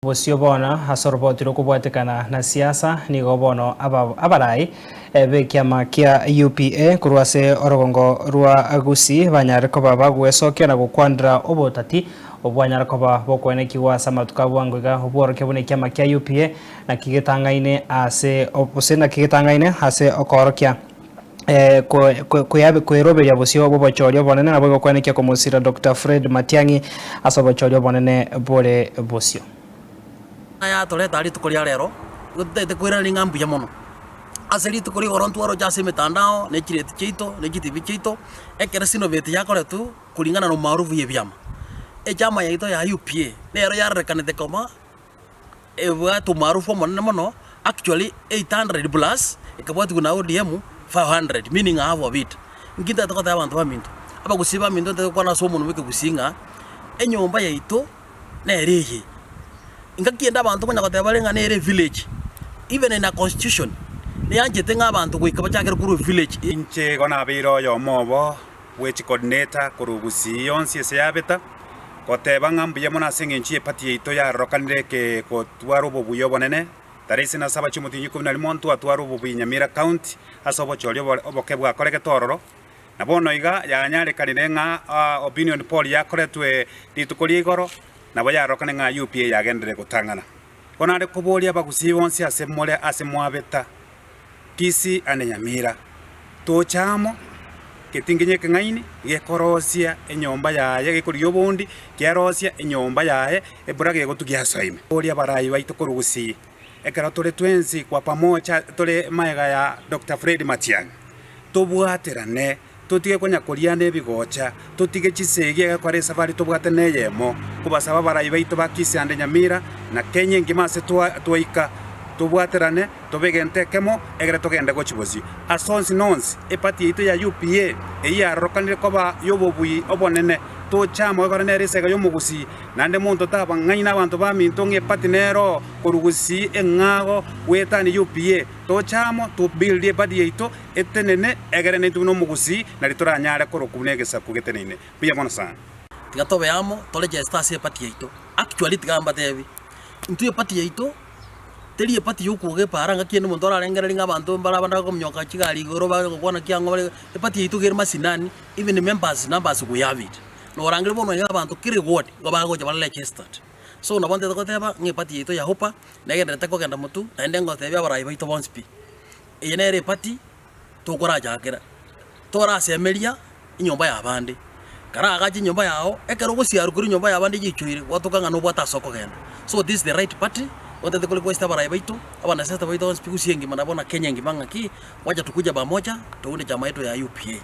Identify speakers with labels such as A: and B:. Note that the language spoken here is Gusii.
A: Bosio bono ase oroboti rokobwatekana na siasa nigo bono abarai b'ekiama kia UPA korwa ase orogongo rwa Gusii banyare koba bagwesokia na gokwanera obotati obwanyara koba bokoenekigwa ase amatuko a bwango iga obworokia buna ekiama kia UPA naki getang'aine ase gose naki getang'aine ase okoorokia kweroberia bosio bw'obochori obonene naboigo kwenekia komosira Doctor Fred Matiang'i ase obochori obonene bore bosio.
B: Nayatorete rituko ria rero, nigo totaete koiraneria ng'a mbuya mono. Ase rituko rigoro ntwaroche ase emetandao, ne chireti chiaito, ne chitibi chiaito, ekero sinoveti yakoretwe kulingana na umaarufu ya ebiama. Echama yaito ya UPA, nero yarorekanete koma ebwate umaarufu omonene mono, actually 800 plus, ekabwatigwa na ODM 500, meaning half of it. Nki ntagete gotebia abanto baminto? Abagusii baminto ntagete gokwana ase omonwa bwa ekegusii ng'a, enyomba yaito nere eye. Engaki ende abanto konya goteba bare ng'a nere evillage, even in a constitution, neanchete ng'a abanto goika bachakere korwa evillage.
C: Inche igo nabeire oyomo obo bwe chicoordinator korwa Gusii yonsi ase yabeta, goteba ng'a mbuya mono ase eng'encho y'eparty yaito yarorokanire eke gotwara obobuya obonene, tarehe ise na saba chi'omotienyi ikomi na rimo ntwatware obobuya Nyamira County ase obochori obo oboke bwakoregete ororo. Na bono iga yanyarekanire ng'a opinion poll yakoretwe rituko ria igoro, nabo yarorokane ng'a UPA yagenderire gotang'ana. Bono nare koboria abagusii bonsi ase more ase mwabeta, Kisii and Nyamira, tocha amo, getingenye ekeng'aini gekorosia enyomba yaye gekorigia obondi, kiarosia enyomba yaye, ebura gegotugia asoa ime. Boria abarai baito korwa Gusii, ekero tore twensi kwa pamoja tore magega ya Doctor Fred Matiang'i, tobwaterane, totige konya koriana ebigocha, totige chisegi egekora esafari tobwate neyemo, kobasaba abarai baito ba Kisii and Nyamira na Kenya engima ase twaika, tobwaterane, tobe egento ekemo, egere togende gochia bosio. Ase onsi na onsi, eparty yaito ya UPA eyio yarorokanire koba y'obobui obonene, toche amo egekora nere esega y'omogusii, naende monto tabang'aina abanto baminto ng'a eparty nero korwa gusii eng'ago goetania UPA. Toche amo, to build eparty yaito etenene, egere naintwe buna omogusii nari toranyare korokwa buna egesaku geteneine. Mbuya mono sana.
B: Tiga tobe amo, toregeste ase eparty yaito. Actually tiga mbatebi, intwe eparty yaito, teri eparty yokwoga epaara ngaki ende omonto orarengereria ng'a abanto mbare abande bakominyoka chigari igoro bare gokwana ki ang'o bare, eparty yaito iga ere masinani, even members numbers we have it. Norangeria bono iga abanto kera eward, nigo bagocha bare registered. So nabo ntagete goteba ng'a eparty yaito ya UPA, negendererete kogenda motwe, naende ngotebia abarai baito bonsi pi, eye nere eparty tokorachakera, torasemeria enyomba y'abande. Karaagache enyomba yao, ekero ogosiarwa korwa enyomba y'abande yaichoire, gwatoka ng'a nobwate ase okogenda. So this is the right party, otagete ko request abarai baito, abanasiasa baito bonsi pi gusii engima nabo na Kenya engima ng'aki, wacha tukuje pamoja, tounde chama yetu ya UPA.